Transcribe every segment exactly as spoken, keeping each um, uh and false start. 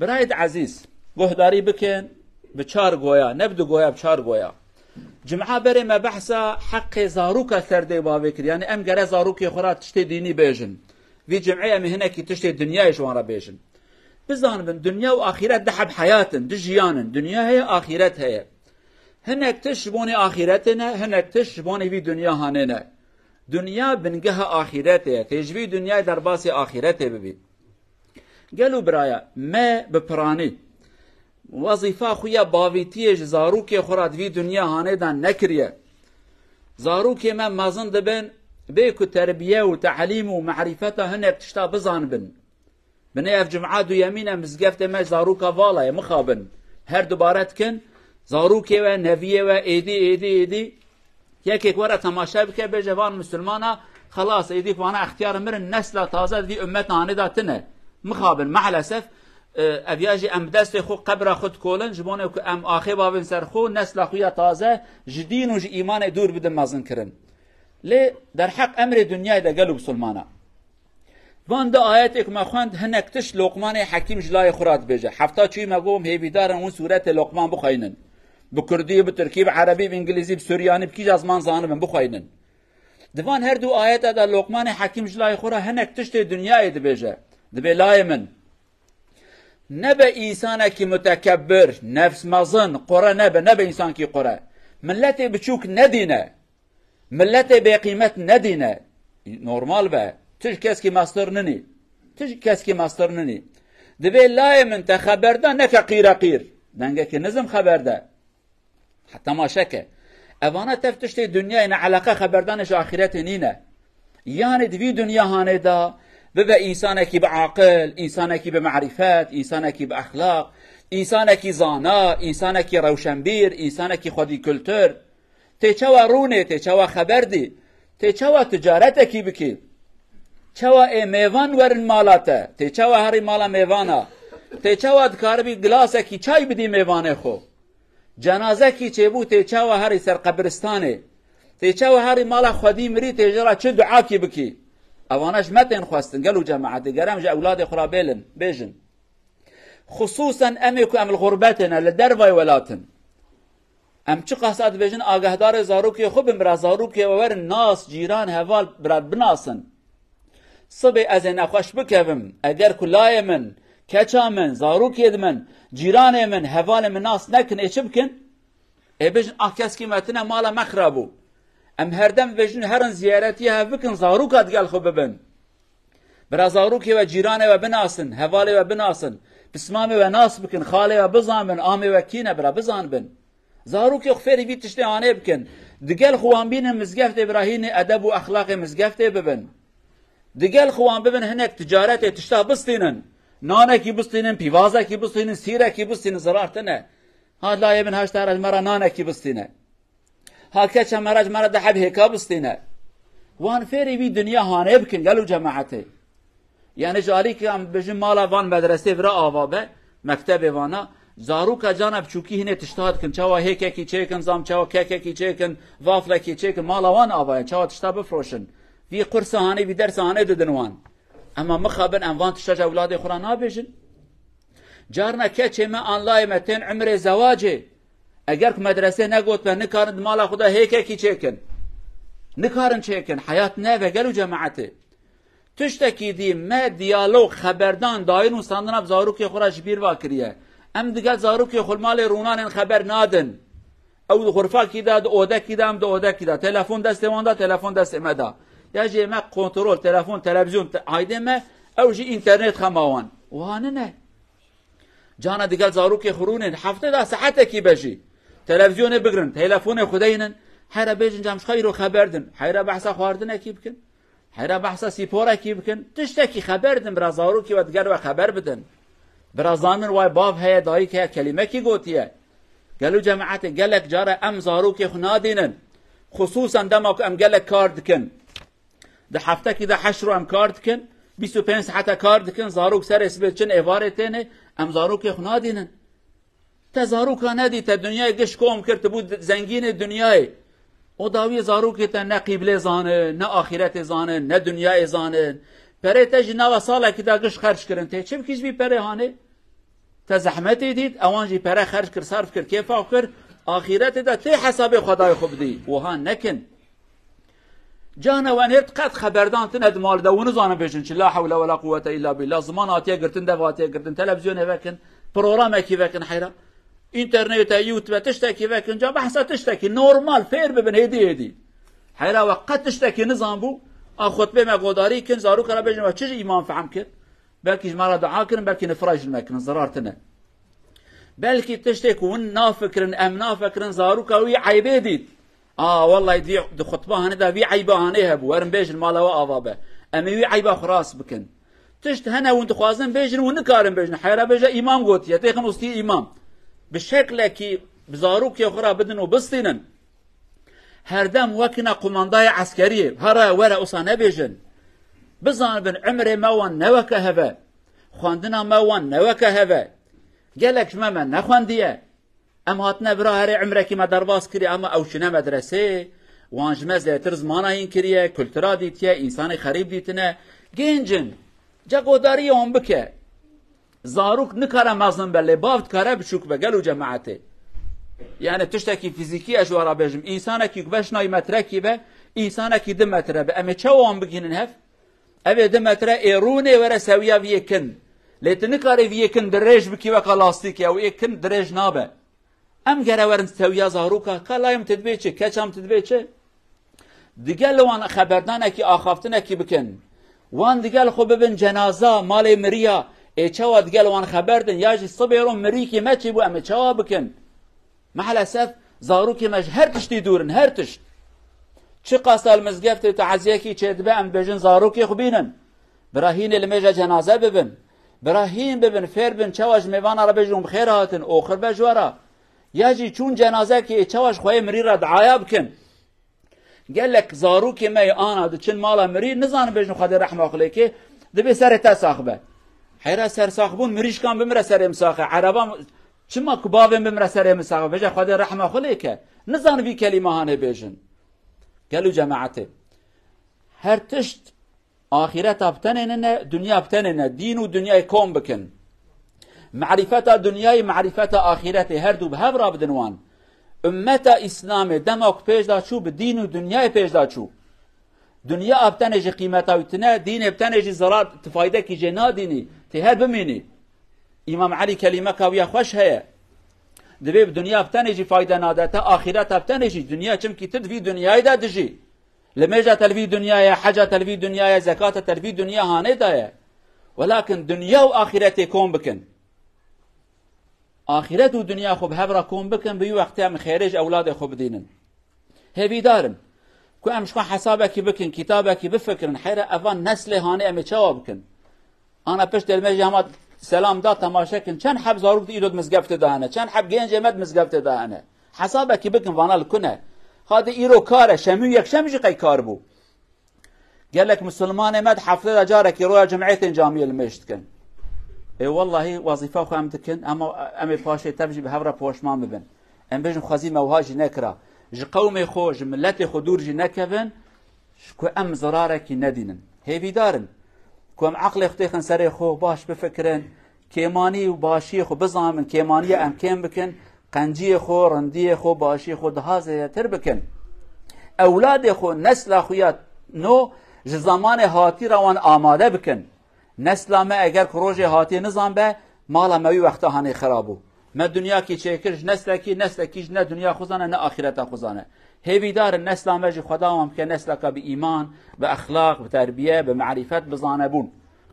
Birayê ezîz, guhdarî bikin bi çar goya, ne bi du goya, bi çar goya. Cuma berê me behsa heqê zarûka ser dê bavê kir. Yani em gere zarûkê xwe re tiştê dînî bêjin. Vî cumê em ê hinekî tiştê dinyayê ji wan re bêjin. Bizanibin, dinya û axîret du heb heyat in, du jiyan in. Dinya heye, axîret heye. Hinek tişt ji bonê axîretê ne, hinek tişt ji bonê vî dinya hanê ne. Dinya bingeha axîretê ye. Tê ji vî dinyayê derbasê axîretê bibî. Gelo biraya, me bi piranî wezîfa xwe ya bavîtiyê ji zarokê xwe re di vî dinya hanê de nekiriye. Zarokê me mezin dibin, bê ku terbiye û telîm û merîfeta hinek tişta bizanibin. Binê ev cuma duyemîn e, mizgeftê me zaroka vala ye, mixabin. Her dubare dikin, zarokê we, neviyê we, êdî, êdî, êdî. Yekek were temaşe bike, bêje van misilmana, xelas, êdî vana extiyar mirin, nesla taze di vî ummet hanê de tine. Mixabin, maalesef, e, ev ya jî em bi destê xwe qebra xwe dikolin, ji bonê ku em axê bavên ser xwe, nesla xwe ya taze ji dîn û ji îmanê dûr bidin mezin kirin. Lê derheq emrê dinyayê de gelo misilmana. Van du ayetê ku me xwend, hinek tişt Loqmanê Hekîm ji layê xwe re dibêje. Hefta çûyî me got, hêvîdar in hûn sûretê Loqman bixweynin. Bi kurdî, bi tirkî, bi erebî, bi îngilîzî, bi suryanî, bi kîja ziman zanibin, bixweynin. Di van her du ayete de Loqmanê Hekîm ji layê xwe re hinek tiştê dinyayê dibêje. Dibê layê min, nebe însanekî mutekebbir, nefsmezin, qure nebe, nebe însankî qure. Miletê biçûk nedîne. Miletê bêqîmet nedîne. Normal be. Tu ji keskî mestir ninî. Tu ji keskî mestir ninî. Divê layê min te xeber de, neke qîre qîr. Dengekî nizm xeber de. Heta ma şeke. Evana tev tiştê dinyayê ne eleqe xeberdanê ji axîretê nîne. Yanî di vî dinya hanê de bibe însanekî bi aqil, însanekî bi merîfet, însanekî bi exlaq, însanekî zana, însanekî rewşenbîr, însanekî xwedî kultur. Tê çawa rûnê, tê çawa xeber dî, tê çawa ticaretekî bikî. Çawa ê mêvan werin mala te, tê çawa herî mala mêvana, tê çawa dikaribî gilasekî çay bidî mêvanê xwe. Cenazekî çêbû, tê çawa herî ser qebiristanê, tê çawa herî mala xwedî mirî, tê ji ra çi duakî bikî. Evana ji me tên xwestin, gelo cemaetê, gerem ji ewladê xwe ra bêlin, bêjin. Xisûsen em ê ku em li xurbetê ne, li dervayê welat in. Em çiqas dibêjin agahdarê zarokê xwe bin, bira zarokê we werin nas, cîran, heval, bira binasin. Sibê ez ê nexweş bikevim, eger ku layê min, keça min, zarokê di min, cîranê min, hevalê min nas nekin, ê çi bikin? Ê bêjin, ah, keskî me tine, mala me xira bû. Em herdem bêjin, herin ziyaretî hev bikin, zaroka digel xwe bibin. Bira zarokê we, cîranê we binasin, hevalê we binasin, pismamê we nas bikin, xalê we bizanbin, amê we kî ne, bira bizanbin. Zarokê xwe fêrî vî tiştê hanê bikin. Digel xwe wan bînin mizgeftê, bira hînê edeb û exlaqê mizgeftê bibin. Digel xwe wan bibin hinek ticaretê tişta bistînin. Nanekî bistînin, pîvazekî bistînin, sîrekî bistînin, zirar tine. Ha layê min haşta re ji me re nanekî bistîne. Ha keça me re ji me re du heb hêka bistîne. Wan fêrî vî dinya hanê bikin, gelo cemaetê. Yani ji alî ke em bijin mala van medresê vira ava be, mektebê vana, zaroka cana biçûkî hinê tişta dikin, çawa hêkekî çêkin, zam çawa kekekî çêkin, vaflekî çêkin, mala wan ava ye, çawa tişta bifroşin. Vî qursa hanê, vî dersa hanê didin wan. Ema mixabin em van tişta ji ewladê xwe re nabêjin. Carna keçê me an layê me tên umrê zewacê. Eger ku medresê negotme, nikarin di mala xwe de hêkekî çêkin. Nikarin çêkin. Heyat neve, gelo cemaetê. Tiştekî dî me diyalog, xeberdan, dayîn û standina bi zarokê xwe re ji bîr va kiriye. Em digel zarokê xwe li malê rûnanên xeber nadin. Ew di xurfakî de, di odekî de, em di odekî de. Telefon destê wan de, telefon destê me de. Ya jê me kontrol, telefon, televizyon, te-, aydê me, ew jî înternet xema wan. Wiha nine. Cana digel zarokê xwe rûnên, hefte de saetekî be jî. Televîzyonê bigirin, telefonê xwe deynin. Hera bêjin cam ji xwe îro xeber din. Hera behsa xwaردinekî bikin. Hera behsa sîporekî bikin. Tiştekî xeber din, bira zarokê we digel we xeber bidin. Bira zanin way bav heye, dayik heye, kelîmekî gotiye. Gelo cemaetê, gelek care em zarokê xwe nadînin. Xisûsen dema ku em gelek kar dikin. Di heftekî de heşt roj em kar dikin, bîst û pênc saete kar dikin, zarok serê sibê diçin êvarê têne, em zarokê xwe nadînin. Te zaroka nedî, te dinyayê giş kom kir, tu bû zengînê dinyayê. O dawiyê zarokê te ne qîblê zanin, ne axîretê zanin, ne dinyayê zanin. Perê te jî nava salekî de giş xerc kirin. Tê çi bikî ji vî perê hanê? Te zehmetê dît, ewan jî pere xerc kir, serf kir, kêfa xwe kir, axîretê de tê hesabê Xwedayê xwe bidî. Wiha nekin. Cana wen hêt qet xeberdan tine di mal de, û nizanin bêjin çi, la hewle wela quwwete illa billah. Ziman hatiye girtin, dev hatiye girtin, televîzyonê vekin, programekî vekin heyra. Înternete, YouTube, tiştekî vekin, ca behsa tiştekî normal, fêr bibin hêdî hêdî. Heyra we qet tiştekî nizan bû, a xutbê me godarî kin, zaroka re bêjin we çi ji îman fehm kir? Belkî ji me re dua kirin, belkî nifra jin me kirin, zirar tine. Belkî tiştê ku hûn nafikirin, em nafikirin, zaroka wî eybê dît. A, wellahî di, di xutba hanê de vî eyba hanê hebû, werin bêjin mala we ava be. Em ê wî eyba xwe rast bikin. Tişt hene hûn dixwazin bêjin, hûn nikarin bêjin. Heyra bêje îmam gotiye, têxin ustî îmam. Bi şeklekî bi zarokê xwe re bidin û bistînin. Herdem wekine qumandayê eskeriyê, here were usa nebêjin. Bizanibin, emrê me wan ne weke heve. Xwendina me wan ne weke heve. Gelek ji me me nexwendiye. Em hatine vira herê emrekî me derbas kiriye, ama ew çine medresê. Wan ji me zêtir zimana hîn kiriye, kultura dîtiye, însanê xerîb dîtine. Gênc in. Ca godariyê wan bike. Zarok nikare mezin be, lê bav dikare biçûk be, gelo cemaetê. Yani tiştekî fîzîkî ez ji we re bêjim. Însanekî ku beş nayî metrekî be, însanekî du metre be. Em ê çawa wan bigihînin hev? Ev ê du metre ê rûnê were sewiya vî yê kin. Lê tu nikarî vî yê kin dirêj bikî weka lastîkê, ew ê kin dirêj nabe. Em gere werin sewiya zaroka, ka layê min tu dibê çi, keça min tu dibê çi? Digel wan xeberdanekî, axaftinekî bikin. Wan digel xwe bibin cenaza, malê miriya. Ê çawa digel wan xeber din? Ya jî sibê ro mirîkî me çêbû, em ê çawa bikin? Maalesef zarokê me ji her tiştî dûr in, her tişt. Çiqas li mizgeftê taziyekî çêdibe, em dibêjin zarokê xwe bînin. Bira hînê li mêja cenaze bibin. Bira hîn bibin, fêr bin, çawa ji mêvana re bêjin hûn bi xêr hatin, oxir be ji we re. Ya jî çûn cenazekê, çawa ji xweyê mirî re diaya bikin. Gelek zarokê me yê ana diçin mala mirî, nizanin bêjin Xwedê rehma xwe lê ke, dibê serê te sax be. Heyra sersaxbûn, mirîşkan bimire serê min sax e. Ereba çima ku bavê min bimire serê min sax be, bêje Xwedê rehma xwe lê ke. Nizanin vî kelîma hanê bêjin. Gelo cemaetê. Her tişt Axîreta bi tenê nine, dinya bi tenê ne. Dîn û dinyayê kom bikin. Marîfeta dinyayê, marîfeta axîretê, her du bi hev re bidin wan. Ummeta Îslamê dema ku pêş de çû, bi dîn û dinyayê pêş de çû. Dinya a bi tenê jî qîmeta wî tine, dînê bi tenê jî zerar, ti faydekî jê nadînî, tê her bimînî. Îmam Elî kelîmeka wî ya xweş heye. Dibê bi dinya bi tenê jî fayde nade te, axîreta bi tenê jî, dinya çimkî tu di vî dinyayê de dijî. Limêja te li vî dinya ye, heca te li vî dinya ye, zekata te li vî dinya hanê daye. Welakin dinya û axîretê kom bikin. Axîret û dinya xwe bi hev re kom bikin, bi wî wextê em xêrê ji ewladê xwe bidînin. Hêvîdar im ku em ji xwe hesabekî bikin, kitabekî bifikirin, heyre evan neslê hanê em ê çawa bikin? Ana piştê li me jî hema selam da, temaşe kin. Çend heb zarok di îro di mizgeftê de hene? Çend heb gencê me di mizgeftê de hene? Hesabekî bikin, vana li ku ne? Hadi îro kar e, şemî û yekşem jî qey kar bû. Gelek misilmanê me di hefte de carekî roya cumê tên camiyê li mêj dikin. Ê wellahî wezîfa xwe em dikin, ema em ê paşê tev jî bi hev re poşman bibin. Em bêjin xwezî me wiha jî nekira. Ji qewmê xwe, ji miletê xwe dûr jî nekevin. Ji ku em zirarekî nedînin. Hêvîdar in ku em eqlê xwe têxin serê xwe, baş bifikirin, kêmanî û başiyê xwe bizanbin, kêmaniya em kêm bikin, qenciyê xwe, rindiyê xwe, başiyê xwe daha zêdetir bikin. Ewladê xwe, nesla xwe ya no ji zamanê hatî re wan amade bikin. Nesla me eger ku rojê hatiyê nizan be, mala me wî wexta hanê xira bû. Me dinyakî çêkir ji neslekî, neslekî ji ne dinya xwe zane, ne axîreta xwe zane. Hêvîdar in nesla me jî Xweda wan bike nesleka bi îman, bi exlaq, bi terbiye, bi marîfet, bi zanebûn.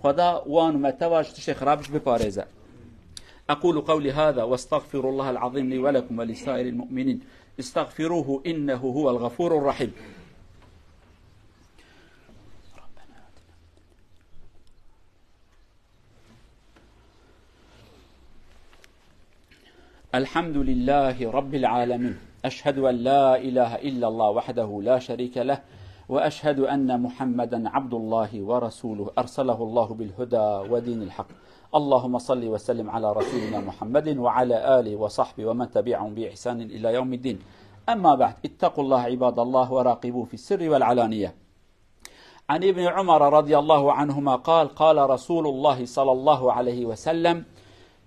Xweda wan û me teva ji tiştê xirab jî biparêze. أقول قولي هذا وأستغفر الله العظيم لي ولكم ولسائر المؤمنين. استغفروه إنه هو الغفور الرحيم. الحمد لله رب العالمين. أشهد أن لا إله إلا الله وحده لا شريك له، وأشهد أن محمدا عبد الله ورسوله أرسله الله بالهدى ودين الحق. اللهم صل وسلم على رسولنا محمد وعلى آله وصحبه ومن تبعهم بإحسان إلى يوم الدين. أما بعد، اتقوا الله عباد الله وراقبوه في السر والعلانية. عن ابن عمر رضي الله عنهما قال: قال رسول الله صلى الله عليه وسلم: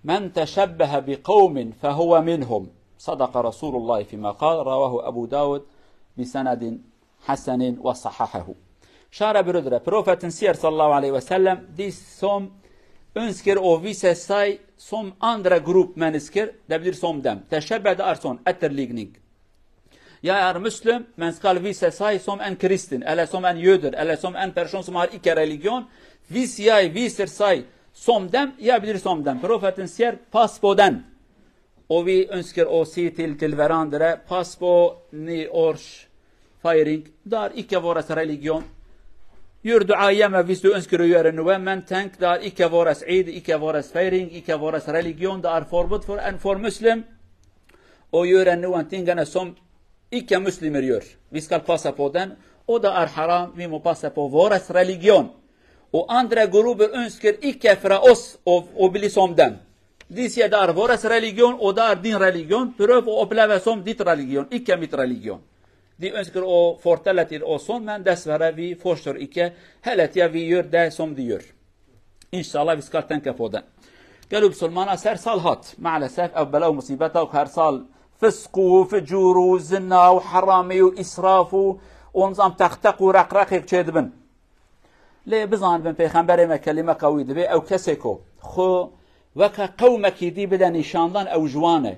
من تشبه بقوم فهو منهم. صدق رسول الله فيما قال، رواه أبو داود بسند حسن وصححه. Şara birudre, Profetin siyer sallallahu aleyhi ve sellem, dies som önsker o visse sei som andere Grupp Männer, de blir som dem. Teşebbe de arson, etterligning. Ja, er Muslim, men skal visse sei som en Christen, eller som en Jøder, eller som en person som har ikke religion, hvis jeg viser seg som dem, jeg blir som dem. Profetin sier, pass på den. Og vi ønsker å si til, til hverandre, pass på nyårsfeiring. Det er ikke vår religion. Gjør dua hjemme hvis du ønsker å gjøre noe, men tenk, det er ikke vår eid, ikke vår feiring, ikke vår religion. Det er forbudt for en for muslim å gjøre noen tingene som ikke muslimer gjør. Vi skal passe på den, og det er haram, vi må passe på vår religion. Og andre grupper ønsker ikke fra oss å, å bli som dem. De sier det er vår religion, og det er din religion. Prøv å oppleve som ditt religion, ikke mitt religion. De ønsker å fortelle til oss sånn, men dessverre, vi forstår ikke. Hele tida vi gjør det som de gjør. Inşallah vi skal tenke på det. Gelo musulmana ser sal hat. Maalesef ev bela û musîbeta ku her sal fisq û fucûr û zina û heramî û îsraf û û nizam teqteq û reqreqêk çêdibin. Lê bizanibin Pêxemberê me kelîmeka wî dibê ew kesê ku xwe weke qewmekî dî bide nîşandan ew ji wan e.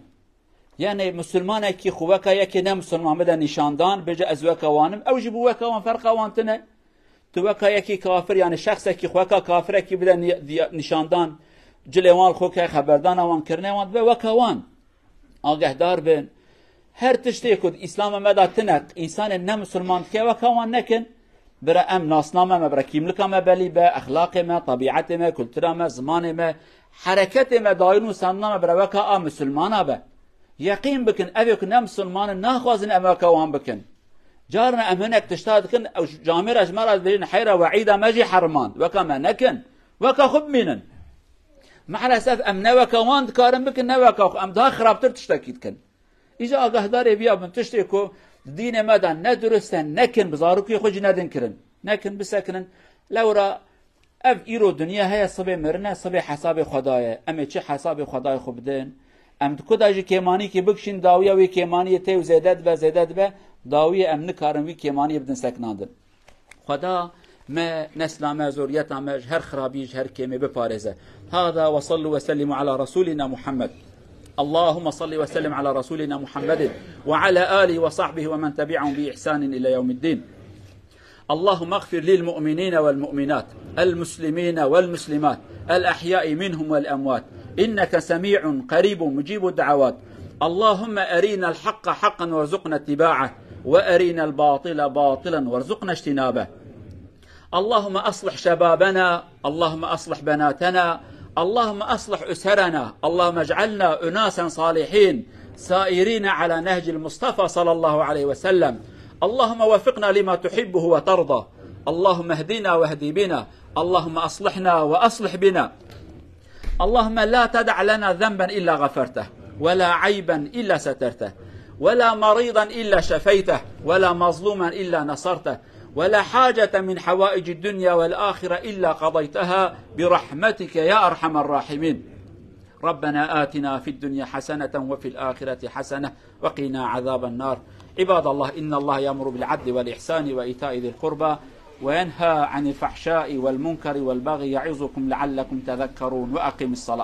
Yanî musulmanekî xwe weke yekê ne musulman bide nîşandan, bêje ez weke wan im, ew jî bi weke wan ferqa wan tune. Tu weka yekî kafir, yanî şexsekî xwe weka kafirekî bide nî-, diya-, nîşandan, cilê wan xwe ke xeberdana wan kirine wan dibe weke wan. Agehdar bin. Her tiştê ku di Îslama me de tine, însanên ne musulman dike weke wan nekin. Bira em nasname me, bira kîmlika me belî be, exlaqê me, tebîetê me, kultura me, zimanê me, hereketê me, dayîn û sandina me bira weka a musulmana be. Yeqîn bikin, ev ê ku ne musulman in, naxwazin em weke wan bikin. Carna em hinek tişta dikin, ew camêra ji me re dibêjin, heyra weîda me jî herimand. Weka me nekin. Weka xwe bimînin. Maalesef em ne weka wan dikarin bikin, ne weka xwe. Em daha xirabtir tiştekî dikin. Îca agahdarê viya bin, tiştê ku di dînê me de ne durist e, nekin, bi zarokê xwe jî nedin kirin. Nekin, bisekinin. Lewra ev îro dinya heye, sibê mirine, sibê hesabê Xweda ye. Em ê çi hesabê Xwedayê xwe bidin? Em di ku de jî kêmanîkî bikişîn, dawiya wê kêmaniyê tê û zêde dibe, zêde dibe, dawiyê em nikarin wî kêmaniyê bidin sekinandin. Xweda me, nesla me, zuriyeta me ji her xirabî, ji her kêmê biparêze. Hada ve sallu ve sellimu ala Resulina Muhammed. اللهم صل وسلم على رسولنا محمد وعلى آله وصحبه ومن تبعهم بإحسان إلى يوم الدين. اللهم اغفر للمؤمنين والمؤمنات، المسلمين والمسلمات، الأحياء منهم والأموات، إنك سميع قريب مجيب الدعوات. اللهم أرنا الحق حقا وارزقنا اتباعه، وأرنا الباطل باطلا وارزقنا اجتنابه. اللهم أصلح شبابنا، اللهم أصلح بناتنا، اللهم أصلح أسرنا، اللهم اجعلنا أناسا صالحين سائرين على نهج المصطفى صلى الله عليه وسلم. اللهم وفقنا لما تحبه وترضى. اللهم اهدنا واهد بنا. اللهم أصلحنا وأصلح بنا. اللهم لا تدع لنا ذنبا إلا غفرته، ولا عيبا إلا سترته، ولا مريضا إلا شفيته، ولا مظلوما إلا نصرته، ولا حاجة من حوائج الدنيا والآخرة إلا قضيتها برحمتك يا أرحم الراحمين. ربنا آتنا في الدنيا حسنة وفي الآخرة حسنة وقنا عذاب النار. عباد الله، إن الله يأمر بالعدل والإحسان وإيتاء ذي القربى وينهى عن الفحشاء والمنكر والبغي يعظكم لعلكم تذكرون. وأقم الصلاة.